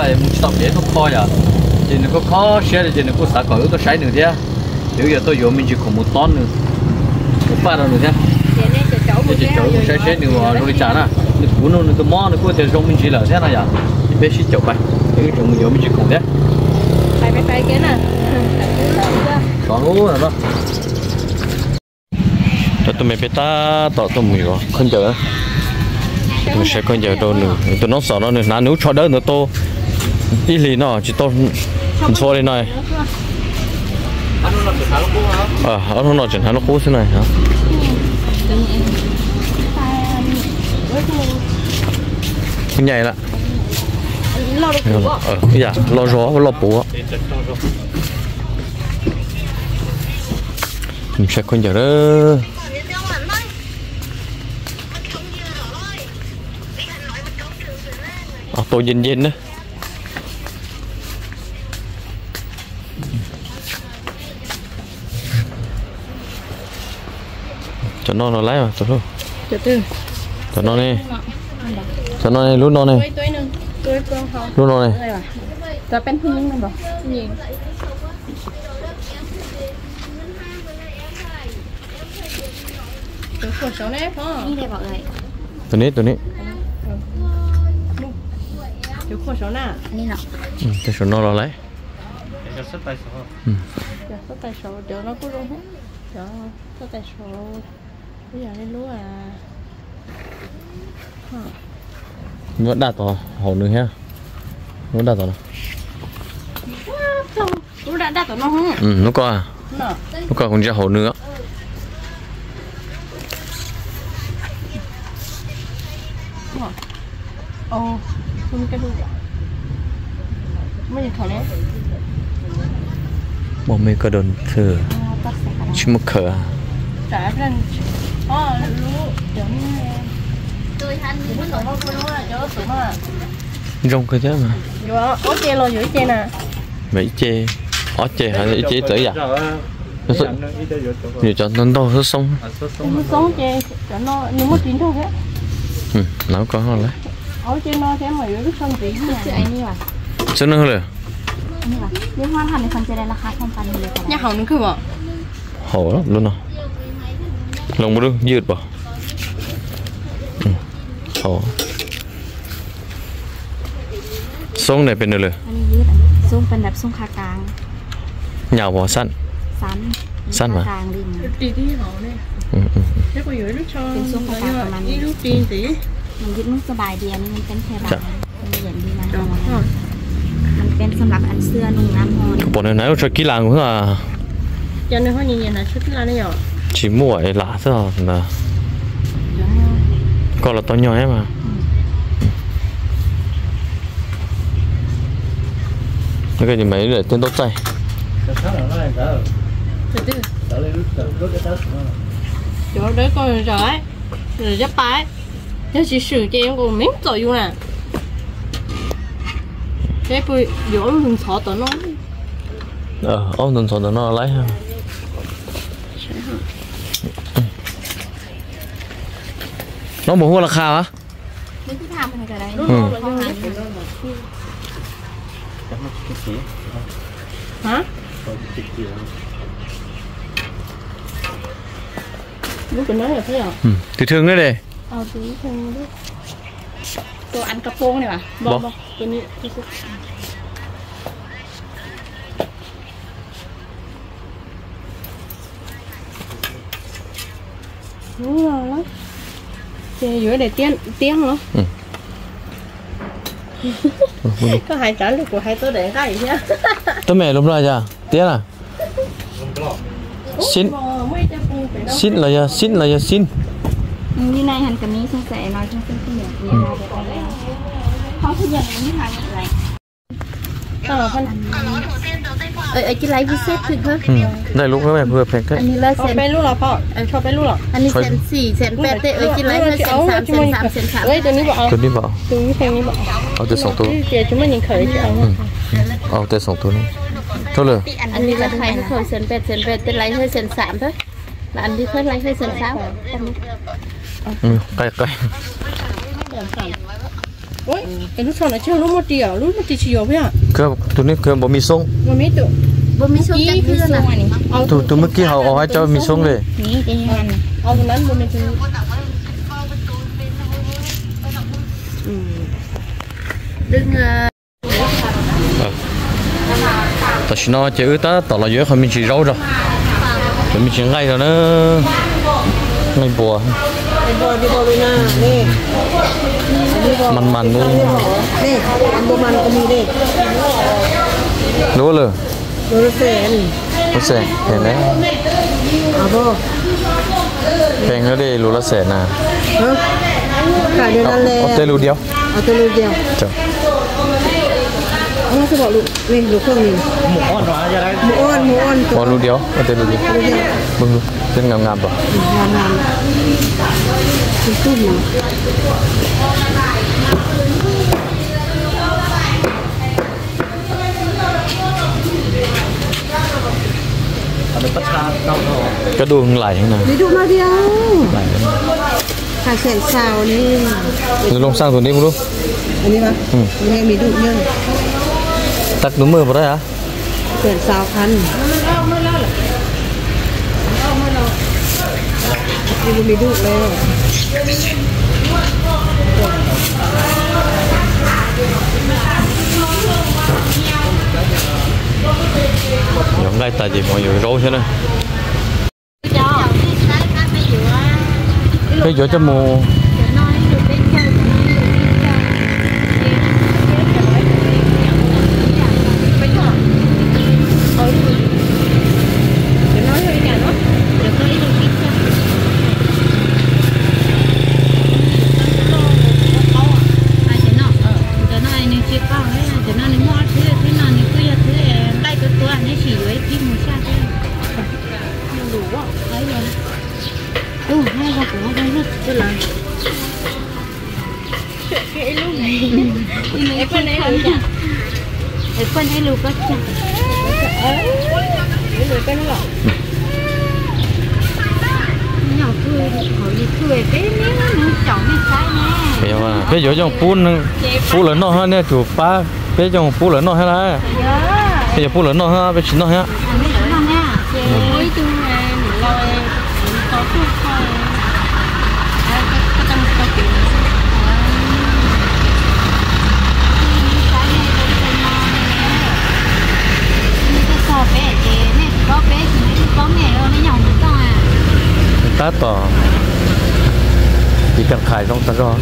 Mus tsis tau pem ib tug kho yom, ces nws kuj kho siab li ces nws kuj xav kom wb tuaj saib nws thiab, ces wb yuav tuaj yuav me ntsis khoom mus tob nws, mus faj rau nws thiab. Ces caum mus saib seb nws zoo li cas na. Nws kuv nug nws tus mob nws kuj tias zoo me ntsis lawm thiab no yom, ces peb sib caum pais, wb tseem mus yuav me ntsis khoom thiab. Sov hnub no. Cov tuaj me peb tab tom tuaj mus yuav khaub ncaws, mus saib khaub ncaws rau nws. Tus noob xom no nws hnav nws lub tsho dawb ntawd tau ib hlis no tsis tau ntxhua li no. Ob hnub no tseem hnav lub qub xwb na. Nyais lawm. Ib yam loj zog loj puv. Saib khaub ncaws na. Tau nce nce na. Cov no los laib mas. Cov no ne, cov no ne, lub no ne, lub no ne. Tus neb, tus neb. Tus saum no los laib. Muab daj tod hauv nws thiab. Muab daj tod no. Hnub ko, hnub ko kuv ntsia hauv nws. Mus me ko doon thw, tsis muaj khawm. Zoo kawg thiab mas. Ib ce, ob ce, ib ce txawv ib yam. Yuav cov ntau ntau xoob xoob. Lawv ko lawm. Xwb no lawm. Nyob hauv nws kawg. Hauv lub no. Loo mus lub ywj pom. Hauv. Xoob ne pes nws lawm. Nyam pom xab. Xab mas. Kuv pom nws hnav lub tsho kib las nkaus xwb. Tsis muaj lam xwb na. Koj los tau nyog mas. Koj mas tej ntaub txaij. Cov dawb ko zom, cov pa, yog tsis swm ces nkaus me txom yus na. Peb yuav ob lub ntxhov tom no. Ob lub ntxhov tom no laib. No mus hu la kha a. Tiểu thương đấy. Ces yuav daim tiab, tiab los? Koj hais tsav lus kuv hais tau daim nqaij thiab. Tub me lus Nplog cas? Tiab na? Xib, xib los yog xib los yog xib? Nqaij lub pheej pheej thiab. Peb lub los, peb lub los. Tus nib npaum. Tus xoom tus. Tus xoom tus ne. Thauj lawm. Nqaij qaij. Ub, es lub tsho no tsis yog lub muaj ris os, lub muaj ris tsis yog thiab. Tus nej khwv npaum mis xoob. Tus, tus muaj kib hauv ua hais cov mis xoob li. Tam sim no ces wb tab tom los yuav ib qho me ntsis zaub rau, cov me ntsis nqaij rau na, nqaij npua, mas mas lub lwm. Lub xees, pheej li lub lub xees na. Ua tej lus diav. Ua lus diav, ua tej lus diav. Tej ngam ngam pom. Koj dub nqaij na. Lub xees tus ni mus lub. Tag tus maj puas dab? Yuav nqaij tas ces mus yuav zaub thiab na. Peb yuav coj mus. Peb yuav coj pub, pub lawv noj thiab, nej tsum pab peb coj pub lawv noj thiab na. Peb yuav pub lawv noj thiab, peb tsis noj thiab. Tab tom tiv kas qhais zoo tag zog.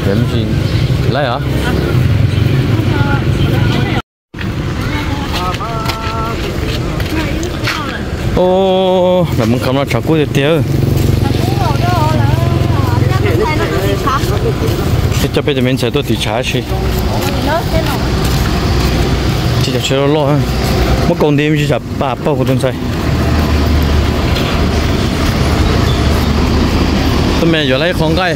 Lawv me ntsis laib os. Os, lam mus kham no tshav kub tiag tiag. Peb coj peb cov me ntxhais tuaj tiv tshav si. Tsis cov tsheb loj loj, muab kaus nti me ntsis tsam pam pauj kuv tus ntxhais. Tus me yuav lawv ib qho nqaij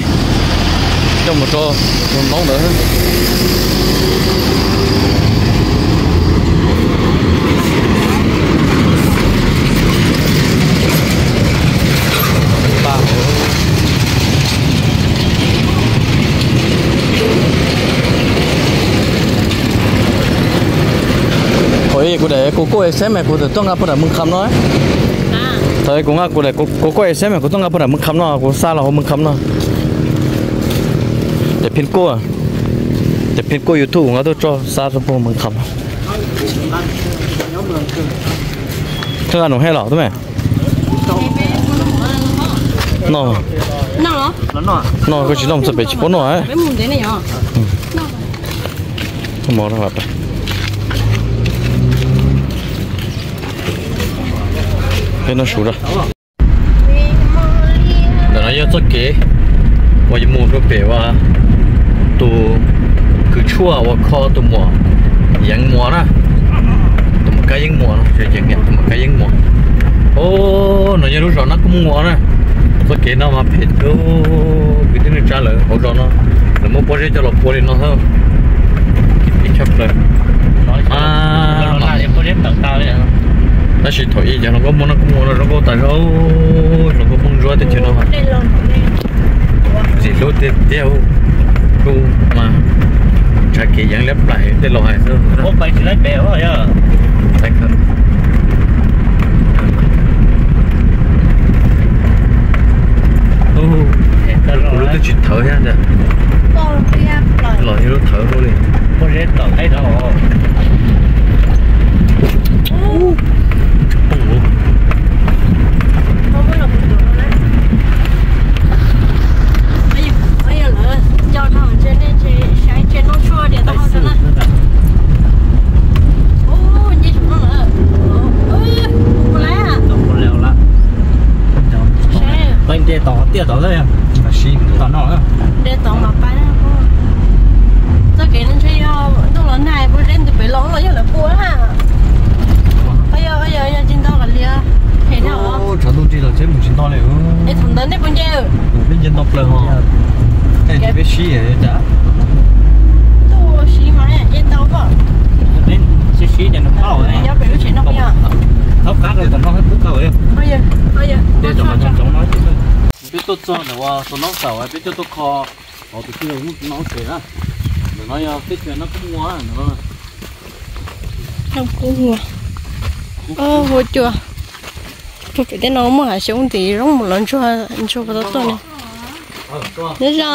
coj mus rau tus noob ntawd. Kuv daim kuv kuj es xeeb mas kuv txawm tuaj nqa puag nram Mws Kham no. Thaum kuv nqa kuv daim kuv kuj es xeeb mas kuv tuaj nqa puag nram Mws Kham no, kuv xa los hauv Mws Kham no. Daim phin kuj, daim phin kuj YouTube kuv nqa tuaj tso xa rau puag Mws Kham no. Thawj nqa num hej los tub me. No, no koj tsis noj txog pem tsis paub noj. Peb noj su rau. Ntawm no yog txoj kev uas yuav mus rau pem uas tus kws tshuaj uas kho tus muam Yeev Muas na. Tus muam Kab Yeev Muas no, tus muam Kab Yeev Muas. Os, no yog lub zos Nab Koob Muas na. Txoj kev no mas phem kawg, kwv tij neej tsa lawv hauv zos no lawv muab pob zeb coj los pua li no xwb. Phem tshaj plaws. Tab sis thaum ub cov hluas nkauj Hmoob no kuj ua zoo nkauj tas zog, hluas nkauj Hmoob Ntsuab teb chaws no mas ntxim hlub tiag tiag. Kuj mas ntshav kev yeej liab plam tej laus hais xwb. Kuv lub twb tsis thawv thiab ntag, los yog lub thawv hauv li. Peb nce tom tiaj tom, tom no. Nce tom mas pab txoj kev no ntshe yog ntuj los nag, puas zeb ntws pem los los yog lawv pua na. Yog tsis nto kom lias, tshav ntuj rig los tsheb mus tsis nto li. Es thaum ntawd nej puas nce? Peb nce nto plaws ho. Peb sib cas, ntuj sib mas nce tau koj. Sib sib ces nws tau, nyob pem lub tsev no yog. Thaub qab rau tom no twb tau. Peb tuaj txog ntawm ua tus noob tawm peb tuaj tuaj kho, tus tij laug noob tsev na. Ntawm no yog teb chaws Naj Kub Muas. Naj Kub Muas. Hu cua. Tuaj pem tej no muaj hav xyoob ntim zoo mus lov ntsuag, ntsuag puas tau tuaj ne. Nyob zoo.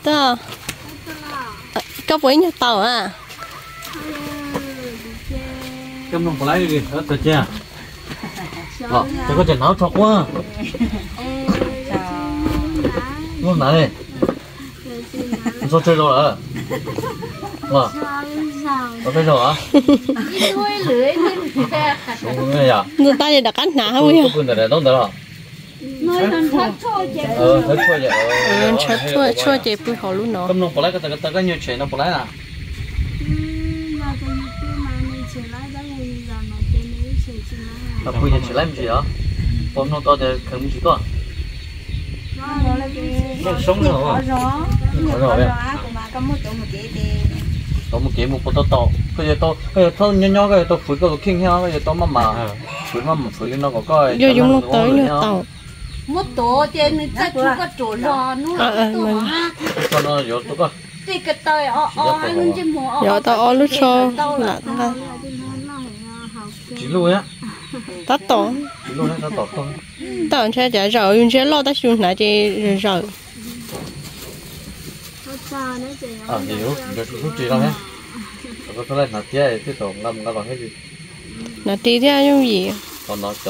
Tuaj, koj puas ib nyuag tau a? Koj mloog puas laib li, txawm cia. Los, ces koj tseem hnav tsho quab. Muab hnav li. Tso tsawg zaus lawm? Los, tso peb zaus a. Ntxuag tag ces rov qab hnav hauv yog. Ntawm daim ntaub ntawd los? Ntshav tshuaj ces pw hauv lub no. Koj mloog puas laib, koj taw koj nyuag tshem no puas laib na? Pw nyuag tshem laib me ntsis os. Puas mloog tau tias kheev me ntsis tuaj? Qhov zoo, tau mus kev mus puas tau tau. Koj yuav tau, koj yuav tau nyob nyob, koj yuav tau fwv koj tus kheej thiab, koj yuav tau maj mam fwv maj mam fwv li no kom koj yog yus mloog tau ib nyuag tau. Muab tuav ces nws txawj tshua koj ruam zog hnub no yuav tuav koj. Yog tau ob lub tsho lam nqa. Tsis luj thiab. Tab tom. Tsis luj thiab, tab tom tuag. Tab tom ntshe cas zaum yus ntshe loj tab sis yus hnav ces zawm zawm. Ces lub ris no thiab, koj txhob laij hnav thiab, tej zaum nqa mus nqa los thiab li. Hnav ris thiab yooj yim. Cov no ces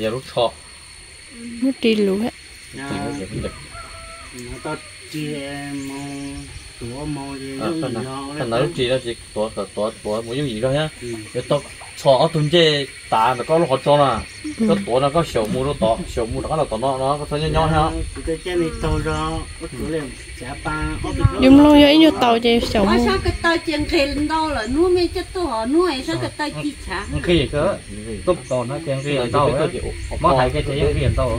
yog lub tsho. Lub ris lus thiab. Hnav lub ris no ces tuav, tuav mus yooj yim zog thiab. Yuav tau txhos ob tug ncej tav ntawm koj lub qhov tso na. Koj tuav no koj xyaum mus rau tod, xyaum mus rov qab los tom no no, koj txhob nyob nyob thiab. Yus mloog yog ib nyuag tau ces xyaum mus. Nqhis, tuaj tos no ces nqhis ntau, muab hais kiag ces yeej nqhis ntau.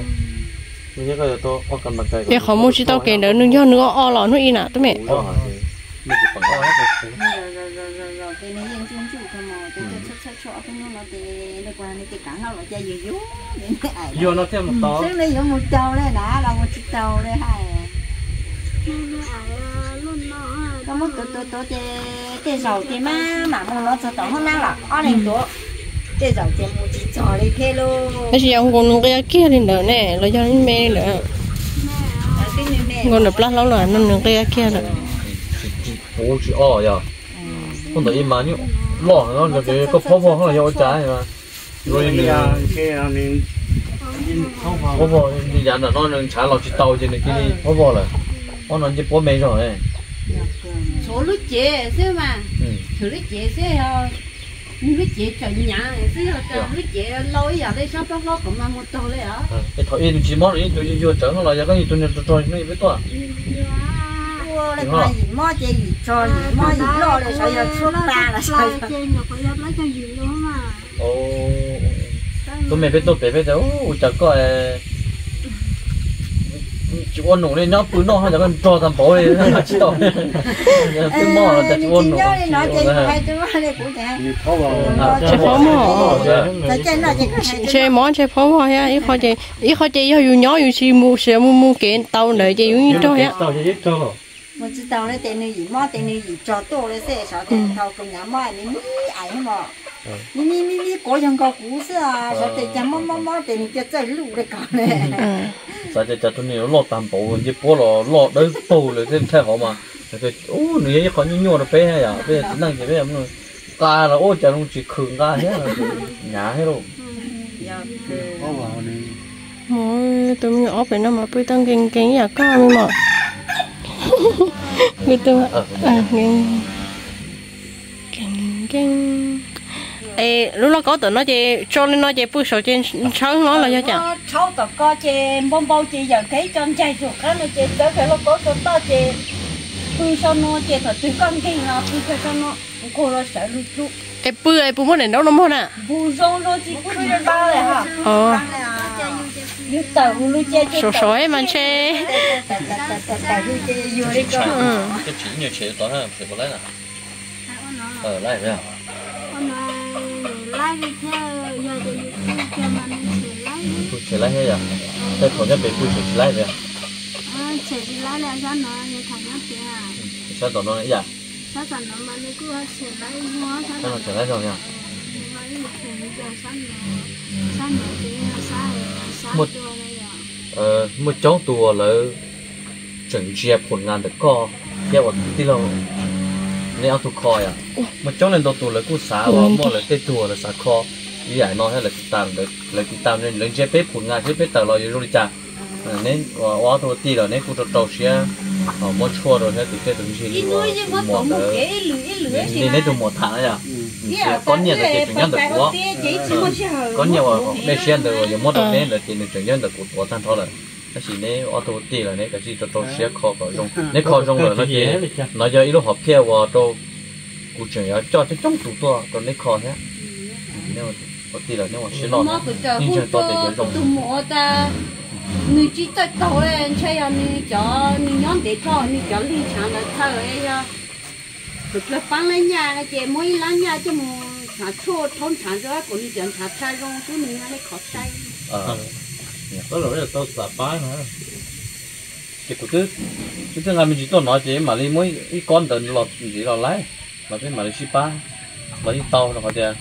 Ces qhov mus tsis tau kev ntawd nws yog nws o o los hnub ib na tub me. Yuav no thiaj mus tau. Xwb ne yuav mus tau li na los mus tsis tau li hais. Koj muab tuav tuav tuav ces tej zaum ces maj mam mus no txog tom hoob nab los ob leeg tuav. Tej zaum ces mus tsis txog li thiab lauj. Tab sis yog nkaus nws nqia kiag li ntawd ne los yog me li ntawd. Nkaus ntawm plab hlaub los no nws nqia kiag lawm. Ua tsis o yog. Ua ntawm ib mas nyuj loj no ces koj phob vog los yog ua cas. Phob vog, yav ntawm no nws ntshav los tsis tau ces nws cia li phob vog lawm. Ob no ncej puab me zog. Tshuav lub cev xwb mas, tshuav lub cev xwb, lub cev tseem hnyav xwb, yog lub cev lau ib yam li sab plab hlob kom mas mus tau li os. Es thaum ub nws tsis mob, nws yeej tus yuag yuag tsawv no los yog koj yeej tus niag rog rog no yeej peb tuaj. Yim mob ces yim rog, yim mob yim loj li, xyov yog tshuab pa los xyov. Tub me peb tuaj pem peb tias ua cas koj Tsis ua num li, nyob pw noj haj yam nrog tag npaum li, tsis tau. Twb mob los cas tsis ua num. Tsis phob mog. Ntshe mob ntshe phob mog thiab, ib qho ces yog yus nyob yus tsis mus siav mus mus kev tau ntawd ces yus yeej raug thiab. Mus tsis tau li ces nws yim mob ces nws yim tso tuaj li xwb, xyov tes thaum kuv nyav mob me me ais mos, me me me me kuav yog nkaus kuv xwb, xyov tes cas mob mob mob ces nws cia txawj luj li ko li. Xav tias cas tus niag loj tag npaum ncej puab los loj dawb paug lawm thiab ntshai hov mas. Ub, nws yog ib qho nyuaj nyuaj rau peb yom, peb yog txiv neej ces peb nqa los ub cas zoo tsis khwm nqa thiab, hnyav thiab lauj. Mus, tus me nyuam ob pem no mas pw tau nkees nkees ib yam koj me mos. Pw tau nkees nkees. Es lub lauj kaub tom no ces tso li no ces pw saum ces ntshawb no los yog cas? Rhaub tom ko ces npau npau ces yawm khav cov ncaig saum qab no ces txawb kiag lauj kaub rau toj ces pw sau no ces thaum twg koj nkeeg los pw kiag sau no, nqug los sawv lug tsub. Es pw es puas muaj daim ntaub no muag na? Npus zoo zoo tsis pub rau yus npau li ha. Yus tawm hauv lub ces sov sov mas ntshe. Tawm hauv ces yus li ko. Laib thiab yog? Pw tsis laib thiab yog? Tej thaum nyob pem pw tsis laib thiab? Sab tom no ib yam. Sab no tsis laib zoo yog? Muaj coob tus uas lawv tseem ntsia phum nas ntawm koj thiab uas tij laug neb ob tug kho yom. Muaj coob leej ntau tus lawv kuj xav uas muaj lawv tej tug lawv xav kho ib yam no thiab lawv tiv tas, lawv tiv tas lawv ntsia peb phum nas thiab peb tawm los yuav zoo li cas. Neb ua ob tug ua tij los neb kuj rau rau siab muab tshuaj rau thiab tus tej tus ntsig li uas tus muam ntawd, neb tus muam tham na yom. Koj niam ntawd ces tseem nyob ntawm kuv, koj niam uas dej siab ntawd uas yuav muab rau neb ntawd ces nws tseem nyob ntawm kuv tuav tag nrho lawm. Tab sis neb ob tug ua tij lawm neb kav tsij rau rau siab kho kom zoo, neb kho zoo lawm no ces no yog ib lub hom phiaj uas rau kuv tseem yuav coj coob coob tus tuaj rau neb kho thiab. Ua tij lawm neb ua siab loj, ib ntseeg tau tias yuav zoo. Tus muam tas nws tsis txawj taug li, ntshai yog nws cov nws nyob ntev dhau nws cov lig ntshav ntawd txhaws yog kuv dlawg paab lab nyaj ces muab ib lab nyaj coj mus ntshav tshuaj rhaub ntshav rau kom nws cov ntshav tha zoo xwb nws yog li qhov sai. Tau xav pab no. Ces kuv twb, twb nqa me ntsis tuaj no ces mam li muab ib kob ntawd los ntxiv los laib, los peb mam li sib pab los yeej tau rau qhov tias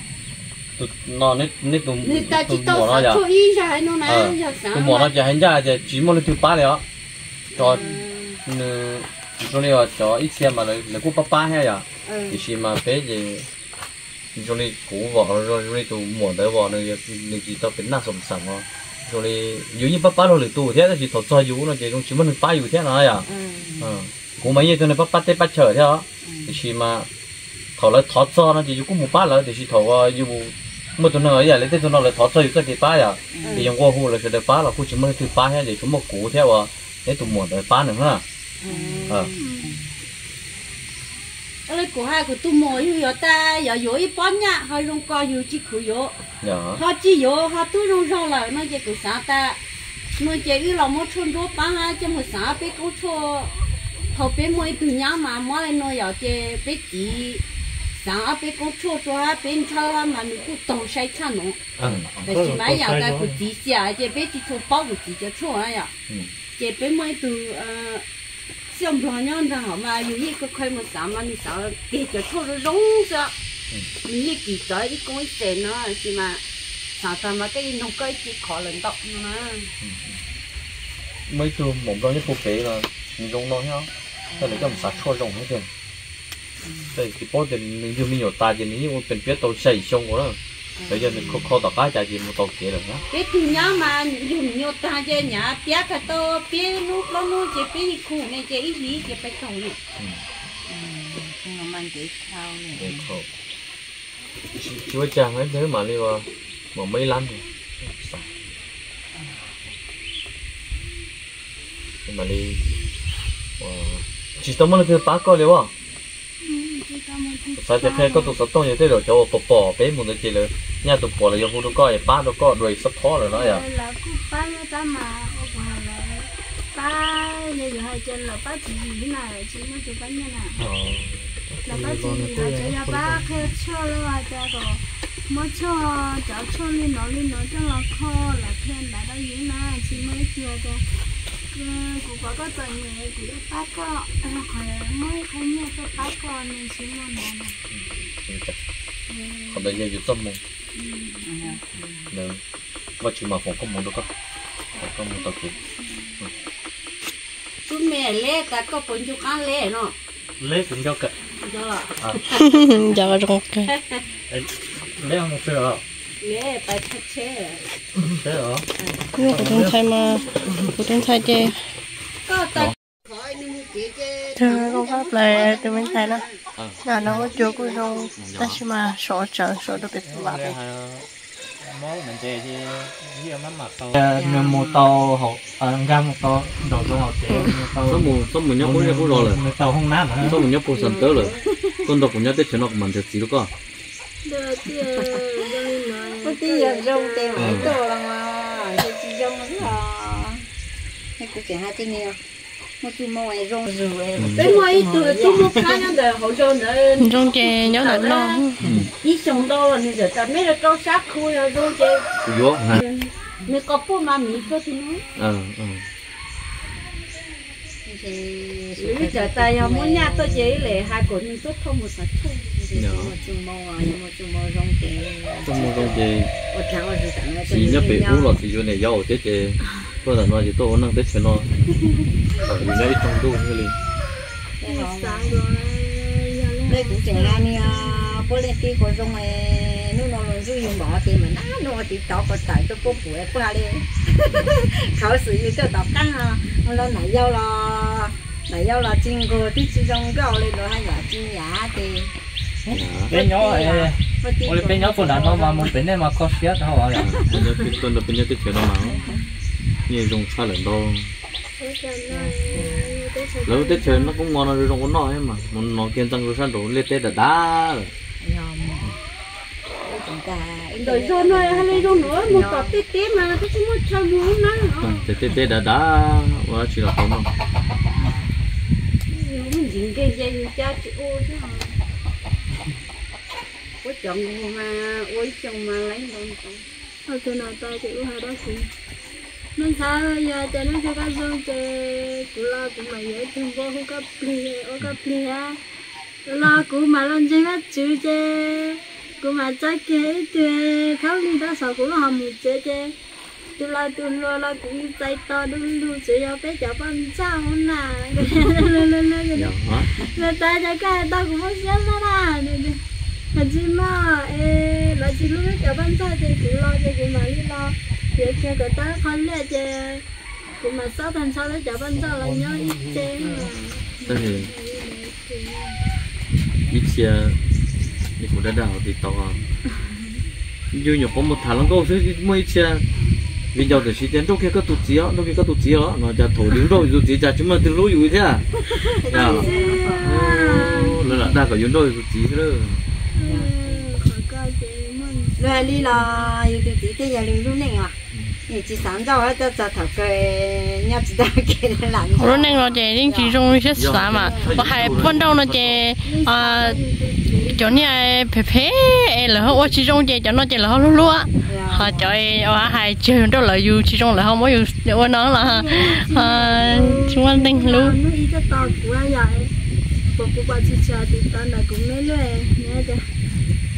tus no, neb tus muam no yom, tus muam no ces hais ncaj tias tsis muaj leej twg pab li os. Tso, nws zoo li cov ib txhia mas lawv kuj pab pab thiab yom, tiam sis mas peb ces zoo li kuv vom, zoo li tus muam ntawd vom, nws tsis tau pem naj xom xam os. Zoo li yus yeej pab pab luag lwm tus thiab tab sis thaum txog yus no ces zoo tsis muaj neeg pab yus thiab no yom. Kuv mas yeej yog tus neeg pab pab teb pab chaw thiab os, tiam sis mas thaum lawv thov txog no ces yus kuj mus pab lawv, tiam sis thaum uas yus muaj tus neeg ib yam li tej tug no lawv thov txog yus txoj kev pab yom, ces yus nqua hu lawv sawv daws pab los kuj tsis muaj leej twg pab thiab ces tsuas muaj kuv thiab uas neb tus muam ntawd pab nws na. Kuv hais kuv tus muam yug yuav tas yog yuav ib pob nyaj ho zoo ko yus tsis khwv yuav, ho tsis yuav ho twb zoo zog lawm no ces kuv xav tas no ces wb los muab tshuaj ntsuab pab coj mus xav peb koob tshuaj. Thaum peb muaj ib tug nyab mas mob li no yom ces peb txiv xav ob peb koob tshuaj rau peb ntshaw mas nws kuj taug sai tshaj no. Tab sis mas yam tas kuv txiv xiam ces peb tsis tshua paub kuv txiv cov tshuaj na yom. Ces peb muaj ib tug xiaj nplog nyob nrog hauv mas yus yeej kho kho mus xav mas nws xav tig cov tshuaj zoo zoo xwb. Nws yeej kis cov ib koob ib xees no tab sis mas xav tag mas koj yeej noog koj ib ce khov lawm ntau no na. Muaj ib tug muam nplog nyob puag pem mas nws zoo no thiab, lawv coj mus xav tshuaj zoo thiab tiag. Tsis paub tias nws yug me nyuam tas ces nws yeej ua pem piab tau xya yim xyoo nkaus na. Lawv yog nws kho kho tom qab cas ces mus tau kev lawm na. Peb tug nyab mas yug me nyuam tag ces nyav piab tag tau peb hnub plaub hnub ces peb yeej khu ne ces ib hlis ces peb taug li. Tsis ua cas, mam li mam muab ib lab mam li, tsis tau muaj leej twg pab koj li as? Xav tias qhia koj tus xov tooj yog tej zaum cov uas pom pom peb mus ntawd ces lawv nyaj tus puas los yog hu rau koj es pab rau koj dua xab phob lawm no yom. Pab, yog hais tias lawv pab tswv yim na, tsis muaj tus pab nyiaj na. Lawv pab tswv yim los tsuas yog pab qhia tshuaj los hais tias kom muab tshuaj, cov tshuaj li no li no coj los kho, lawv qhia ntawd rau yus na, tsis muaj ib txhia tias kuv pom koj txom nyem kuv yuav pab koj, qhov muab ib qho nyiaj tuaj pab koj no tsis muaj na. Qhov ntawd yog yus txoj hmoo. Vajtswv mam foom koob hmoov rau koj, koj mus tau kev. Tub me leb tas koj puas ncu qaab leb no? Leb kuv nco kawg. Nco zoo kawg. Leb mus pem os. Kuv tus ntxhais mas, kuv tus ntxhais ces, koj tas, koj qab plaws tus me ntxhais na. Nws ua cuag kuj zoo, tab sis mas sov tsawv sov rau pem pem vam pem. Nws mus tau, nkag mus tau nraum zoov hauv tsev, nws tau, txhob mus nyob qub zej qub zos lawm, nws tau hoob nab, txhob mus nyob puag Xam Tawb lawm. Koj nrog kuv nyob teb chaws no kuv mam nrhiav txiv rau koj. Kuv twb yog zoo ces mam tuaj los mas, ntshe tsis zoo xwb os. Kuv tseem hais tej niag muaj txuj moo zoo, peb muaj ib tug tub muaj qab nyob ntawm hauv zos ntawd, zoo ces nyob ntawm no ib xyoos ntau los nws txawm tas meb rau rau sab khu yog zoo ces nws qos puj mas miv kawg tus no. Nws txawm tas yog muaj nyaj tuaj ces ib lem hais kom nws tuaj thauj mus xav thauj. Txuj moo zoo ces, txuj moo zoo ces txiv nyob pem ub los txiv yuav niam yau thiab ces tuaj ntawm no ces tuaj ua neej teb chaws no, yus nyob ib tsoom ntuj thiaj li. Kuv tseem hais niag puab leej tib kuv zoo, hnub no luag ntxub yus npaum ces mam nab nub ua tiv tov kuv tawm tuaj puab pum puab hais li. Khav xwm yus tuaj tom qab no los nam yau los, nam yau los tsis nquag twb tsis zoo nkauj li luag hais yam tsis yam ces. Peb nyob, ua li peb nyob puag nram no mas mus pem nej mas kho siab dhau. Peb nyob teb chaws no mas nyiaj zoo tshaj lawm ntau. Lawv lub teb chaws noj koob mov no zoo ua noj mas mus no kiag ntxeev rau sab nraud liaj teb dav dav lawm. Ntawm zog no hais li zoo nraud mus tom tej teb mas twb tsis muaj chaw mus na. Ces tej teb dav dav ua dab tsi los tau noj. Ntxiv nkeeg ces yus cab tsis ua thiab. Puab cov nquag mas ua ib xyoos mas lawv ntau ntau. Tus no tas ces kuv hais rau kuv, me ntxhais, yog tias neb ua koj zoo ces kuv los kuv mam yuav ib tug npua hu koj plig ua koj plig. Los kuv mam los ntseeg Vajtswv ces kuv mam txais kiag ib tug khaub lig rau saum kuv lub hauv mus tsev ces tus laus tus hluas los kuv txais tos du lug tsuas yog peb cov poj ntxoog na. Lawv tas ces koj hais tau kuv muaj siab xwb na. Hais tsis muaj es lawv tsis hlub peb cov poj ntxoog ces kuv los ces kuv mam li los yuav kiag kom tau qhov liaj ces kuv mam xob tag nrho peb cov poj ntxoog los nyob ib tsev. Ib txhia, kuv dab dab hauv TikTok, yus nyuam qhuav mus tham hluas nkauj xwb muaj ib txhia viv ncaus tam sim tias nrauj kiag koj tus txiv os, nrauj kiag koj tus txiv os no cas thaum yus nrauj yus tus txiv cas tsis muaj leej twg hlub yus thiab. Lawv lam dag kom yus nrauj yus tus txiv xwb. Lawv hais li los yus tus txiv thiaj yog lub neej os. Tsis xav nrauj tuaj txog thaum kawg nyob tsis tau kev lam. Lub neej no ces yeej tsis zoo siab xav mas, uas hais poj nrauj no ces cov niag phem phem es lawv ho ua tsis zoo ces cov no ces lawv ho hlub hlub, ho cov uas hais tsis nrauj lawv yus tsis zoo lawv ho muab yus ua no los tsis muaj leej twg hlub.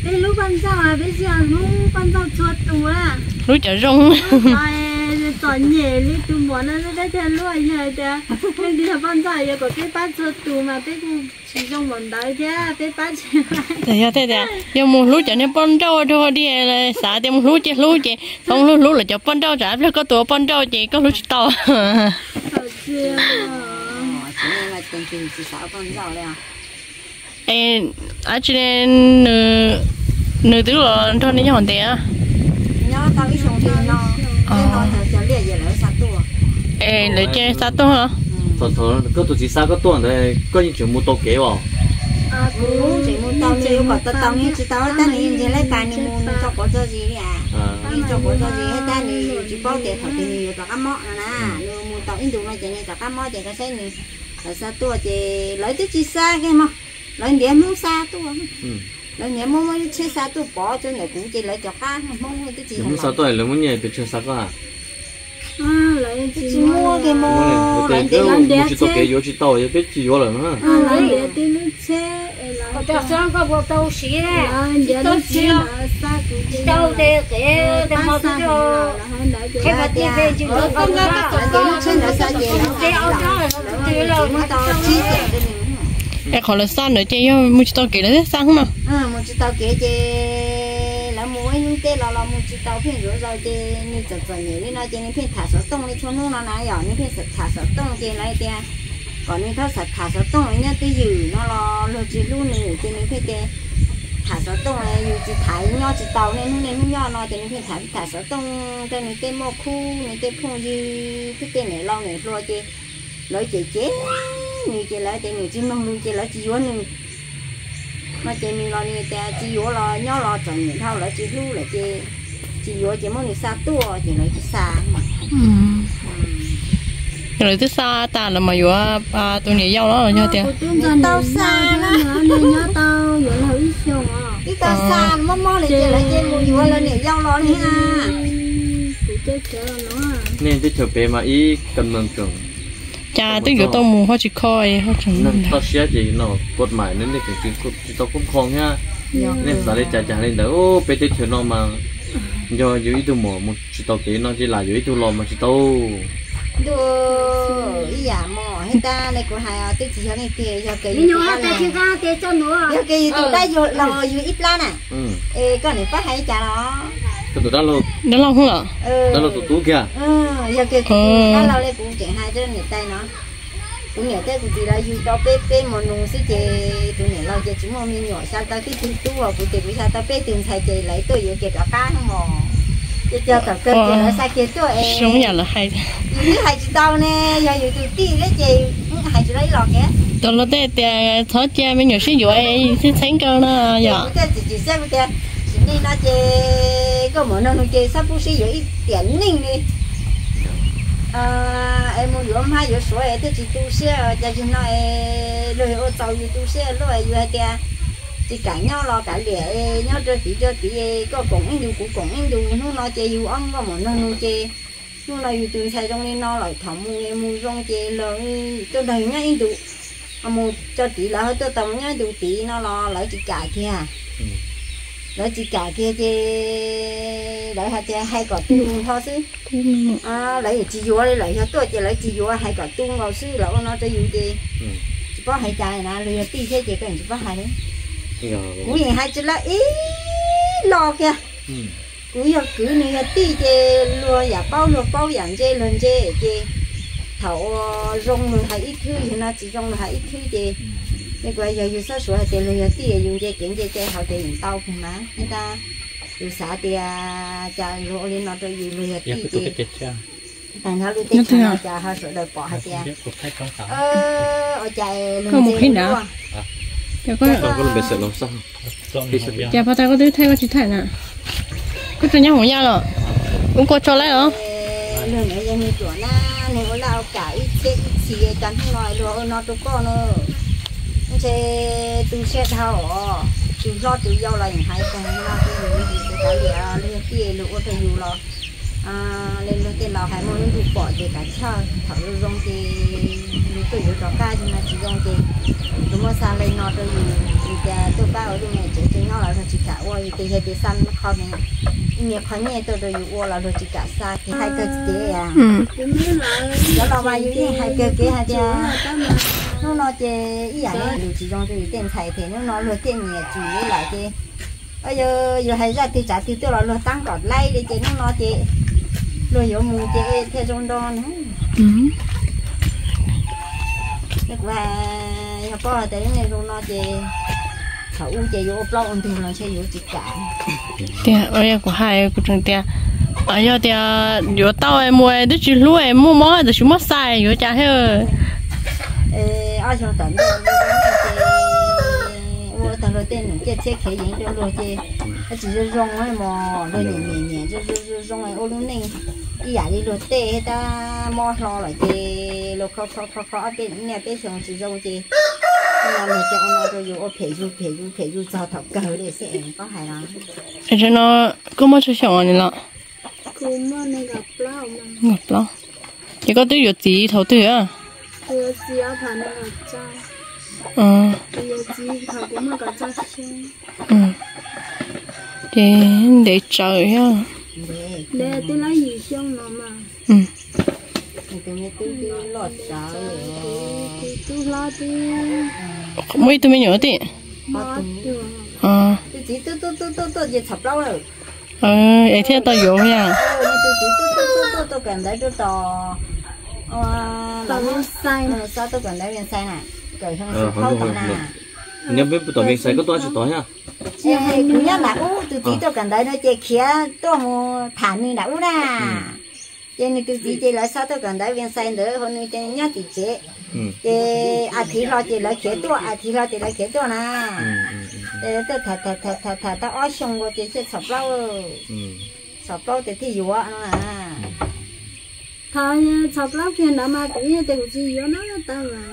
Peb hlub poj ntxoog, peb tsis yog hlub poj ntxoog txhua tus na. Hlub cov zoo. Txom nyem li tus muam no peb thiaj hlub, yog hais tias leej twg yog poj ntxoog yuav kom peb pab txhua tus mas peb kuj tsis zoo npaum ntawd thiab, peb pab tsis. Yog tias yuav mus hlub cov niag poj nrauj rau di, xav tias mus hlub ces hlub ces txhob hlub hlub lawv cov poj nrauj, tsam pliag koj tus ua poj nrauj ces koj hlub tsis tau. Es dab tsi nws, nws twb los nrog nej nyob hauv ntev? Es lawv cia li xa tuaj los? Thaum koj tus txiv xa koj tuaj ntawd koj yeej tseem mus tau kev os? Kuv tseem mus tau nws yuav kom tau tau nws tsis tau tab nws ntseeg lawv tas nws mus nws tso quav tso zis li as. Nws tso quav tso zis tab nws tsis paub tias thaum twg nws yuav rov qab mob no na. Nws mus tau ib ntus no ces nws rov qab mob ces koj saib nws, lawv xa tuaj ces lawv twb tsis xa kiag mog, lawv ntiav Hmoob xa tuaj. Lawv ntiav Hmoob muab lub tsheb xa tuaj pov rau ntawm kuv ces lawv rov qab, Hmoob twb tsis, Hmoob xa tuaj lawv muab nyiaj pes tsawg xa koj? Twb tsis muaj kiag mog, lawv ntiav, mus tsis tau kev yuav tsis tau yog peb tsis yuav lawm na. Lawv ntiav lub tsheb, lawv ntiav lub tsheb ntawd xa kuv ces lawv pab xa kuv los lawv hais ntawd ces lawv tias, lawv ntiav lub tsheb ntawd xa ces lawv, lawv muab tau tsib caug rau nws. Es qhov lawv xa ntawd ces yog mus tsis tau kev lawv thiaj xa no? Mus tsis tau kev ces lawv mus ib hnub tej los los mus tsis tau pheej zuav zaus ces nws txom txom nyem li no ces nws pheej tham xov tooj li txhua hnub no na yom, nws pheej tham xov tooj ces lawv tias kom nws txhob tham xov tooj nyob twj ywm no los luag tsis hlub nws ces nws pheej tias tham xov tooj, yus tsis tham nyob tsis tau, niaj hnub niaj hnub nyob no ces nws pheej tham tham xov tooj rau nws tej muaj khub nws tej phooj ywg thiab tej niam laus niam hluas ces lawv cem cem nws ces lawv tias nws tsis mloog lus ces lawv tsis yuav nws. No ces nws los nws tias tsis yuav los nyob los txom nyem dhau lawv tsis hlub lawm ces tsis yuav ces muab nws xa tuaj ces lawv tsis xa. Lawv twb xa tas lawv mam yuav tus niam yau los yog tias tau xa na, nws nyob tau yuav laug ib xyoos, twb tau xa mob mob li ces lawv cia mus yuav lawv niam yau los li na. Nej teb chaws pem mas ib kam nws tseem, cas twb yuav tau mus ho tsis kho, toj siab ces no kuv mam nej tseem tsis tau koob kho thiab. Nej xav li cas cas li ntawd, peb teb chaws no mas yog yus ib tug mus mus tsis tau kev no ces lam yuav ib tug los mas tsis tau. Ntuj, ib yam mus hais tag li kuv hais twb tsis yog leej twg, yog kawg yus tus dab laug, yog kawg yus tus dab laug yus ib plab na. Es koj niam pab hais li cas los? Koj tus dab laug, dab laug los, dab laug tus tub kiag. Yog kawg kuv tus dab laug li kuv tseem hais rau niam tais no, kuv niam thiab kuv txiv lawv yug tau peb peb hmo nus xwb ces tus niam laus ces tsis muaj me nyuam, xya tau tib tug tub, kuv ces kuv xya tau peb tug ntxhais ces lawv tuaj yuav kiag rov qab mog. Ces cog tom kawg ces lawv xa kiag tuaj es yus twb hais tsis tau ne, yog yus tus tij thiab ces hais tsis tau ib los kiag. Tus laus tej tias txhob cia me nyuam sib yuav, sib txheeb rau no yom. Kuv thiaj txiav txim siab kuv tias sim neej no ces koj mus nug nws ces txhob pub sib yuav ib tiam neej li. Es mus yuav hmab yuav suav es thiaj tsis tu siab, cas zaum no es luag ua txaus yus tu siab luaj, yus hais tias tsis kam nyob los kav liam, nyob rau tid rau tid, koj koom ib ntus kuv koom ib ntus, hnub no ces yus ob nkauj mus nug nws ces hnub no yus tus ntxhais zoo li no lawm, thaum mus mus zoo ces lawv tuaj nrog yus nyob ib ntus, mus tso tid lawv ho tuaj tau mus nyob ib ntus tid no los lawv tsis kam kiag. Lawv tsis kam kiag ces lawv hais tias hais kom tu nrho xwb. Lawv yeej tsis yuav li, lawv yog tuaj ces lawv tsis yuav, hais kom tu nkaus xwb, lawv ua no rau yus ces tsis paub hais cas na, luag yog tij thiab ces koj yeej tsis paub hais li. Kuv yeej hais tsis lawv ib los kiag. Kuv yog kwv nws yog tij ces luag yam paub luag paub, yam ntse luag ntse ces thaum ua zoo luag hais ib thwb, yog no tsis zoo luag hais ib thwb ces, es kuv yog yus txhob suav hais tias luag yog tij, yus ntse kev ntse cai hauv ces yeej tau kiag mas. Yus xav tias cas luag ua li no rau yus, luag yog tij ces tag nrho lub teb chaws no cas ho sawv daws pom hais tias ua cas luag ntse luaj. Cas pab tas koj twb thaij koj tsis thaij na, koj tsis nyob hauv yaj los, ub koj tso laib os. Luag ntawd yog nws ruam na, nws ua laj ua kam ib txhiab ib txhis, cas hnub no luag ua no rau koj no. Ntshe tu siab dhau os, tus hlob tus yau los yeej hais tag no rau yus, yus tus kav liam luag yog tij luag ua rau yus los li luag tej laus hais muaj lub ntuj pom ces kav chawj, thaum zoo zoo ces luag tuaj yuav rov qab, yog no tsis zoo ces luag muab xa li no rau yus, yus tias tuaj pab ua lub me tsev tseem nyob los luag tsis kam ua, yus tias yog tias xa qho ib me qho nyiaj tuaj rau yus ua los luag tsis kam xa, ces hais kawg cev. Cov laus mas yus yeej hais kawg kev hais tias hnub no ces ib yam li yus tsis zoo rau yus tej ntxhais ces hnub no luag thiaj nyiam tsis li lawm ces yus hais zaj twg tsav twg tuaj los luag tab kom laib li ces hnub no ces luag yuav mus ces thiaj zoo nro na. Kuv hais yog paub hais tias lub neej zoo no ces thaum ub ces yuav ua plaub ua ntug los ntshe yuav tsis kam. Tiag, kuv hais kuv tseem tias yog tias yuav tau mus twb tsis hlub, muaj mob tiam sis muab xa yuav cas thiab. Ob xyoo tom ntej ces Tej num ciaj txhiab khiav yeev rau luag ces tsis zoo zoo mos, luag nyiam nyiam nyiam zoo zoo zoo ua lub neej ib yam li luag tej tab mob hlo lawm ces luag kho kho kho kho ob peb niaj peb xyoo tsis zoo ces no luag coj ua no rau yus ua phem yus phem yus phem yus txog thaum kawg li xwb es koj hais los. Tam sim no koj muaj tsawg xyoo li los? Kaum plaub. Ces koj twb yuav txiv thaum twg a? Ces ntev tsawv thiab. Muaj ib tug me nyuam thiab. Tus txiv tuaj tuaj tuaj tuaj ces txhom plaub lawm. Es thiaj tau yuav yog. Tus txiv tuaj tuaj tuaj tuaj kawm ntawv rau tom, tuaj kawm ntawv Vias Xais na, kawm xyoo xya plaub tom na. Nyob peb tom Vias Xais koj tuaj tsis tod thiab? Kuv nyob nram ub, tus txiv tuaj kawm ntawv no ces khiav tuaj mus tham nws nram ub na. Ces nws tus txiv ces lawv xa tuaj kawm ntawv Vias Xais ntawd, hos nws ces nyob tim tsev. Ces a thiv hlo ces lawv khiav tuaj, a thiv hlo ces lawv khiav tuaj na. Ces tuaj tham tham tham tham tham tau ob xyoo nkaus ces thiaj txhom plaub. Txhom plaub ces thiaj yuav no na. Thaum txhom plaub kiag ntawd mas kuv yeej tias kuv tsis yuav na, tab mas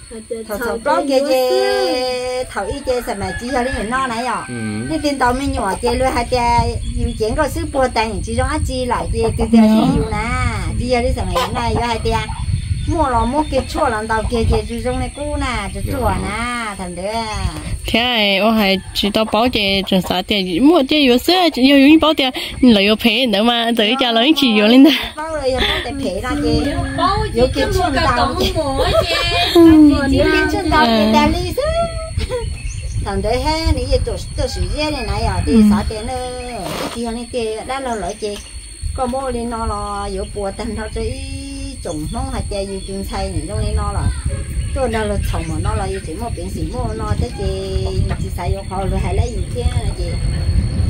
thaum txhom plaub kiag ces thaum ub ces xam mas tsis yog li nim no na yom. Leej twg ntaus me nyuam ces luag hais tias yus cev nkauj xwb puag tas nim tsis zoo dab tsi lawm ces tus twg thiaj yus na. Tsis yog li xam mas nim no yuav hais tias muaj los muab kiag tshuaj los ntaus kiag ces tsis zoo li qub na, tsuag tsuag na, thaum ntawd. Thiab ua hais tsis tau paub ces tseem xav tias muaj thiaj yuav xwb, yog yus yeej paub tias lawv yuav phem ntawd mas txawm li cas los yeej tsis yuav li ntag. Yuav kiag tshuaj ntaus, yuav kiag tshuaj ntaus tas li xwb. Thaum ntawd thiab nws yeej tuaj sim ziab li na yom, ces xav tias twb tsis yog leej twg dab laug lawm ces koj muab ua li no los yuav puas tag nrho rau ib tsoom Hmoob hais tias yus tus ntxhais nim zoo li no los tuaj nrog luag txhaum mam no los yus tseem muaj peev xwm muaj ua no thiab ces yus tsis xav yuav qhov luag hais lawm yus thiab no ces,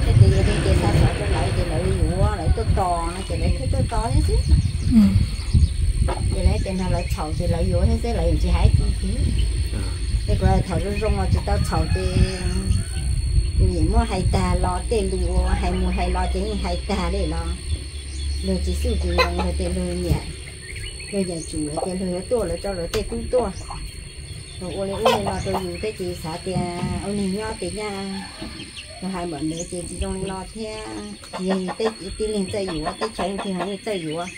thiab ces yus thiaj ces xa xov rau lawv ces lawv yuav lawv tuaj tos no ces lawv thiaj tuaj tos thiab xwb. Ces lawv tias nrog lawv txhaum ces lawv yuav thiab xwb, lawv yeej tsis hais ib tug. Ces kuv thaum zoo zoo los tsis tau txhaum ces kuv yeej muab hais tag los tej lus hais mus hais los ces yeej hais tag li los luag tsis xub tsis nyoos, luag tias luag nyiam, luag nyiam tsum ces luag yuav tuaj lawv rau lawv tej tub tuaj. Luag ua li ub li no rau yus thiab ces xav tias ua neeg nyob ces nyaj luag hais npaum ntawd ces tsis zoo li no thiab. Tsis yog yus tib leeg txawj yuav, teb chaws leej twg ho yeej txawj yuav,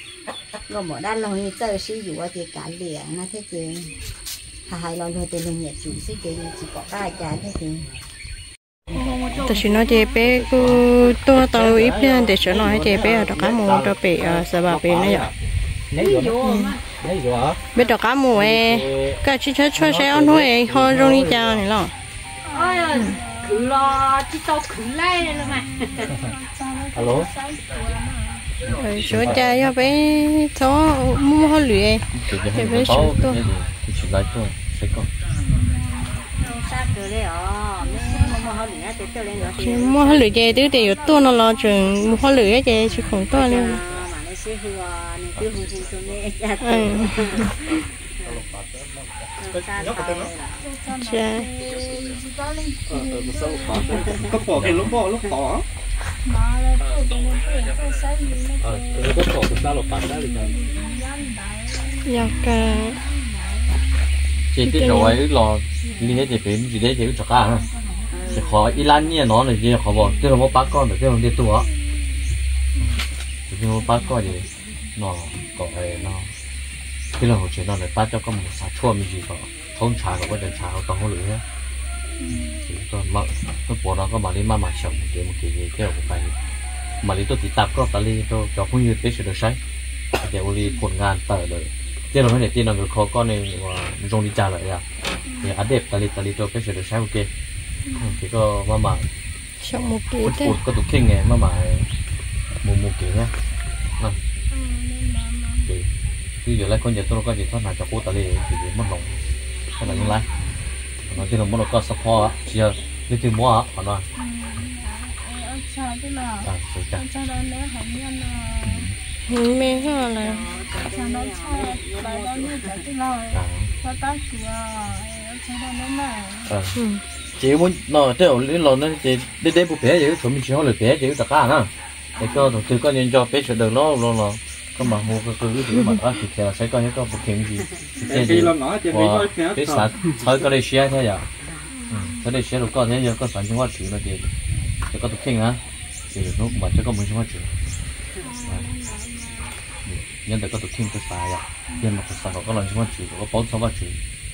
nkauj muam dab laug yeej txawj sib yuav ces kav liam no thiab ces hais hais los luag tias luag nyiam tsum xwb ces yus tsis pom qab cas thiab ces. Tam sim no ces peb kuj tuaj tau ib pliag ntev tsawv no ces peb rov qab mus rau pem Xav Vas pem na yom. Peb rov qab mus, koj tsis tshawb tshuaj saib ob hnub ho zoo li cas ni los. Suav cas yog peb txhob muaj hauj lwm es peb tsis tuaj. Tsis muaj hauj lwm ces twb tias yuav tuaj no los tseem mus hauj lwm ces tsis khoom tuaj li. Yog kawg. Ces tej zaum wb los lig thiab ces pem me ntsis deb ces wb rov qab. Ces qhov ib lab nyiaj no nws ces yog qhov uas tij laug muab pab koj ntawm tij laug ntiag tug os. Ces tij laug muab pab koj ces no kom no tij laug hauv tsev no lawv pab coj koj mus xav tshuaj me ntsis kom thaub ntshav kom koj cov ntshav tau hauj lwm thiab. Ces koj, hnub puav no koj mam li maj mam xyaum mus kev mus kev ces tej zaum kuv pais mam li tuaj tiv tam koj tas li rau cov phooj ywg peb sawv daws saib hais tias ua li phom nkas tawm lawm, tij laug thiab niam tij no nkawd kho koj ne uas zoo li cas lawm, es update tas li tas li rau peb sawv daws saib ua ke. Ces koj maj mam, koj tus kheej maj mam mus mus kev thiab. Ces twb yuav laib khaub ncaws tuaj rau koj ces txhob hnav cov qub tas li ces muab hloov, koj hnav zoo laib. Qhov no tij laug muab rau koj support tsis yog leej twg muab qhov no. Me lawm. Ces wb muab no tej zaum los no ces deb deb puag pem ces wb tshuav me ntsis hauj lwm pem ces wb rov qab na. Es koj thaum twg koj nco nco peb sawv daws los los los koj mam hu qw qw wb ces wb mam rov qab khiav khiav los saib koj thiab koj puas kheev me ntsis. Peb xav txhawb koj dej siab thiab yom. Txhawb dej siab rau koj thiab yog koj xav ntseeg Vajtswv no ces cov koj tus kheej na, ces lwm hnub kuv mam coj koj mus ntseeg Vajtswv. Nyob ntawm koj tus kheej koj xav yom, yog mas kuv xav kom koj los ntseeg Vajtswv kom koj paub txog Vajtswv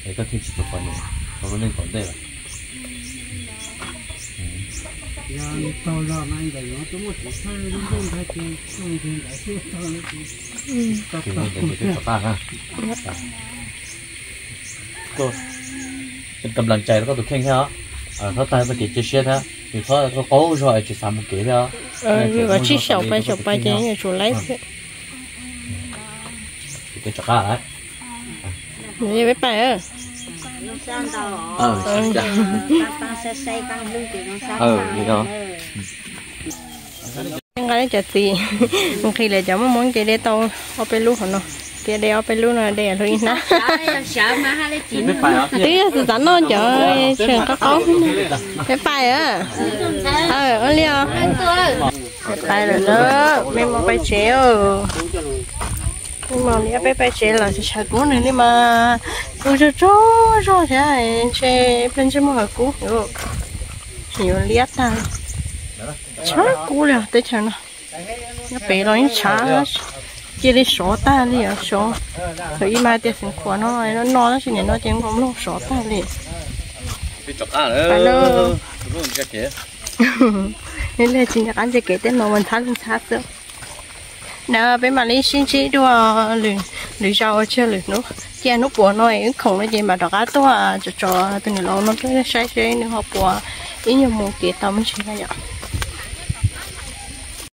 es koj thiaj tsis txom nyem rau lub neej tom ntej lawm. Koj kam nplas cai rau koj tus kheej thiab, txhob tag koj kev cia siab thiab, txhob qaug zog es tsis xav mus kev thiab. Tsis xaum pais xaum pais ces yuav tsum laib thiab. Peb pais. Nqa cov txiv nqhis lawm cov muaj mob ces de tau ob peb lub hauv no. Tias de ob peb lub no de hlub ib hnab. Twb yog xav xav noj cov tseem qaub qaub. Peb pais. Ua li os. Peb pais lawm na. Mej mus pais tsev. Mej mus li peb pais tsev lawm, tshav kub nws li mas kuv tsaug tsaug zog thiab, ntshe ib pliag ntsej muag kub, tseem yuav liab tag. Tshav kub li teb chaws no. Nyob pem los yeej tshav, cia li sov tag li os, sov. Thaum ub mas tias xeev khuam no no tab sis nim no ces nkaus mloog sov tag li. Li tsis nco qab ntsia kev tej no mas ntxhab li ntxhab xwb. Na peb mam li sib ntsib dua lwm zaus ua tsaug lwm hnub, cia hnub puav no wb khoom no ces mam rov qab tuaj tso tso tus niam laus no tuaj saib seb nws ho puas ib nyuag mus kev tau me ntsis na yom.